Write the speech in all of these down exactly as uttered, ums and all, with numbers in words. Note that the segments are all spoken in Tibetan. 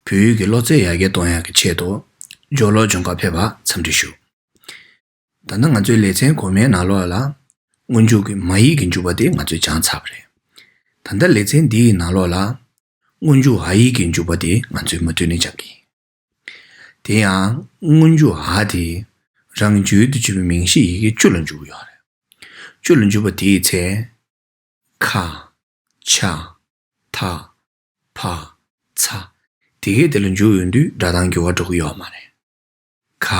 བོད་ཡིག་གི་བློ་རྩལ་ཡར་རྒྱས་གཏོང་ཡག་གི་ཆེད་དུ་སྦྱོར་ཀློག་སྦྱོང་གར་ཕེབས་པར་འཚམས་འདྲི་ཞུ། ད་ལྟ་ང་ཚོའི་ལེ་ཚན་གོང་མའི་ནང་ལོགས་ལ་སྔོན་འཇུག་གི་མ་ཡིག་གི་འཇུག་པ་དེ་ང་ཚོས་སྦྱངས་ཚར་བ་རེད། ད་ལྟ་ལེ་ཚན་འདིའི་ནང་ལོགས་ལ་སྔོན་འཇུག་འ་ཡིག་གི་འཇུག་པ་དེ་ང་ཚོས་མུ་མཐུད་ནས་སྦྱང་གི་ཡིན། དེ་ཡང་སྔོན་འཇུག་འ་དེ་རང་རྒྱུད་དུ་གྱུར་པའི་མིང་གཞི་ཡི་གེ་བཅུ་ལ་འཇུག་གི་ཡོད་རེད། བཅུ་ལ་འཇུག་པ་དེའི་ཚེ། ཁ། ཆ། ཐ། ཕ། ཚ། དེ་གས་དེ་ལ་འཇུག་ཡོང་དུས་སྒྲ་གདངས་འགྱུར་བ་འགྲོ་གི་ཡོད་མ་རེད། ཁ།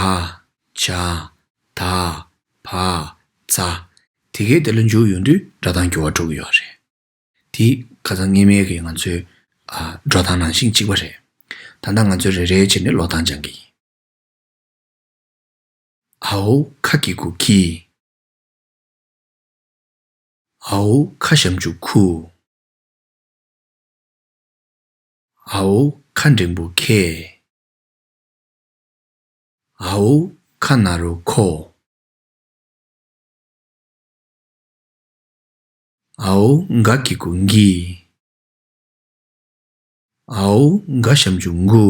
ཆ། ཐ། ཕ། ཚ། དེ་གས་དེ་ལ་འཇུག་ཡོང་དུས་སྒྲ་གདངས་འགྱུར་བ་འགྲོ་གི་ཡོད་རེད། དེ་ཁ་སང་སྔོན་མའི་གི་ང་ཚོའི་ཨ་འགྲོ་སྟངས་ནང་བཞིན་གཅིག་པ་རེད། ད་ལྟ་ང་ཚོས་རེ་རེ་བྱས་ནས་ཀློག་སྟངས་སྦྱང་གི་ཡིན། འའོ་ཁ་གི་གུ་ཁི། འའོ་ཁ་ཞབས་ཀྱུ་ཁུ། འའོ་ཁ་འགྲེང་བུ་ཁེ། འའོ་ཁ་ན་རོ་ཁོ། འའོ་ག་གི་གུ་གི། འའོ་ག་ཞབས་ཀྱུ་གུ།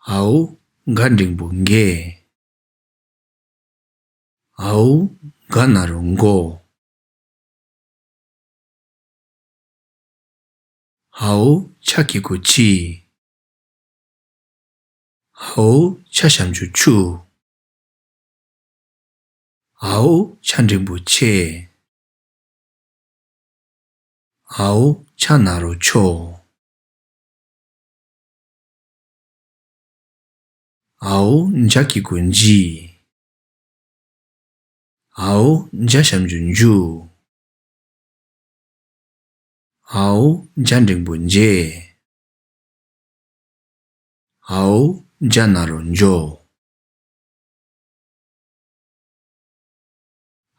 འའོ་ག་འགྲེང་བུ་གེ། འའོ་ག་ན་རོ་གོ། འའོ་ཆ་གི་གུ་ཆི། འའོ་ཆ་ཞབས་ཀྱུ་ཆུ། འའོ་ཆ་འགྲེང་བུ་ཆེ། འའོ་ཆ་ན་རོ་ཆོ། འའོ་ཇ་གི་གུ་ཇི། འའོ་ཇ་ཞབས་ཀྱུ་ཇུ། འའོ་ཇ་འགྲེང་བུ་ཇེ། འའོ་ཇ་ན་རོ་ཇོ།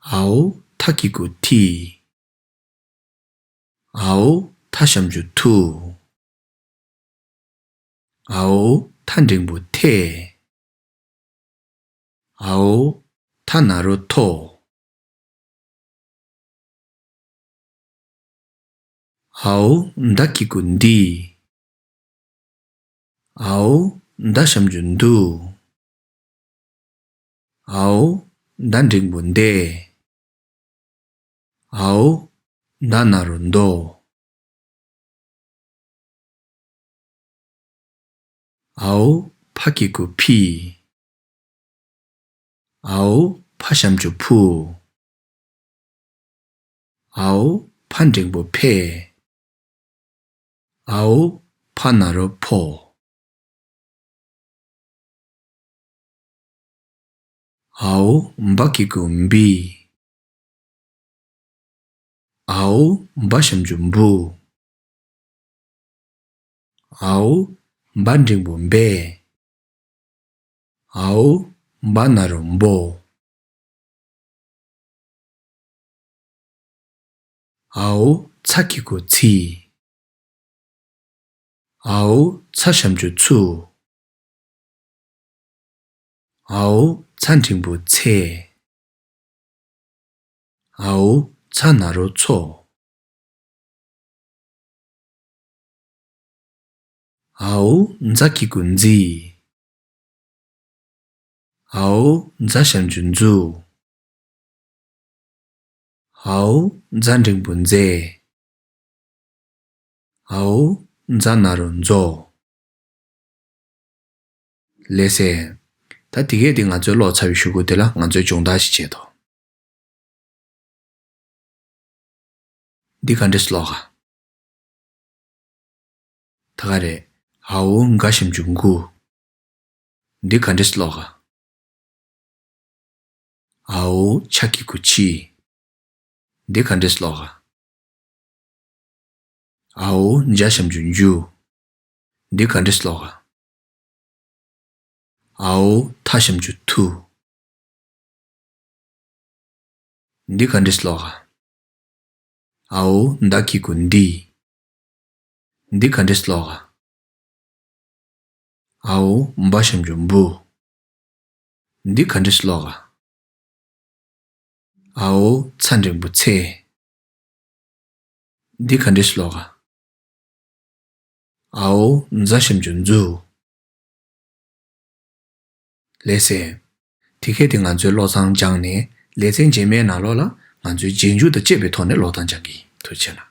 འའོ་ཐ་གི་གུ་ཐི། འའོ་ཐ་ཞབས་ཀྱུ་ཐུ། འའོ་ཐ་འགྲེང་བུ་ཐེ། འའོ་ཐ་ན་རོ་ཐོ། འའོ་ད་གི་གུ་འདི། འའོ་ད་ཞབས་ཀྱུ་འདུ། འའོ་ད་འགྲེང་བུ་འདེ། འའོ་ད་ན་རོ་འདོ། འའོ་ཕ་གི་གུ་ཕི། འའོ་ཕ་ཞབས་ཀྱུ་ཕུ། འའོ་ཕ་འགྲེང་བུ་ཕེ། འའོ་ཕ་ན་རོ་ཕོ། འའོ་བ་གི་གུ་བི། འའོ་བ་ཞབས་ཀྱུ་བུ། འའོ་བ་འགྲེང་བུ་བེ། འའོ་བ་ན་རོ་བོ། འའོ་ཚ་གི་གུ་ཚི། འའོ་ཚ་ཞབས་ཀྱུ་ཚུ། འའོ་ཚ་འགྲེང་བུ་ཚེ། འའོ་ཚ་ན་རོ་ཚོ། འའོ་ཛ་གི་གུ་ཛི། འའོ་ཛ་ཞབས་ཀྱུ་ཛུ། འའོ་ཛ་འགྲེང་བུ་ཛེ། འའོ་ཛ་ན་རོ་ཛོ། ལགས་སེ། ད་དེ་གས་དེ་ང་ཚོས་ཀློག་ཚར་བའི་གཞུག་གུ་དེ་ལ་ང་ཚོས་སྦྱོང་བརྡར་ཞིག་བྱེད་དོ། འདི་ག་འདྲས་ཀློག་ག། ད་ག་རེད། འའོ་ག་ཞབས་ཀྱུ་གུ། འདི་ག་འདྲས་ཀློག་ག། འའོ་ཆ་གི་གུ་ཆི། འདི་ག་འདྲས་ཀློག་ག། འའོ་ཇ་ཞབས་ཀྱུ་ཇུ། འདི་ག་འདྲས་ཀློག་ག། འའོ་ཐ་ཞབས་ཀྱུ་ཐུ། འདི་ག་འདྲས་ཀློག་ག། འའོ་ད་གི་གུ་འདི། འདི་ག་འདྲས་ཀློག་ག། འའོ་བ་ཞབས་ཀྱུ་བུ། འདི་ག་འདྲས་ཀློག་ག། འའོ་ཚ་འགྲེང་བུ་ཚེ། འདི་ག་འདྲས་ཀློག་ག། ཨའོ་ཛ་ཞབས་ཀྱུ་ཛུ། ལགས་སེ། དེ་གས་དེ་ང་ཚོའི་བློ་བཟང་སྦྱངས་ནས་ལེ་ཚན་རྗེས་མའི་ནང་ལོགས་ལ་ང་ཚོའི་རྗེས་འཇུག་དང་བཅས་པའི་ཐོག་ནས་ཀློག་སྟངས་སྦྱང་གི་ཡིན། ཐུགས་རྗེ་ཆེ་གནང་།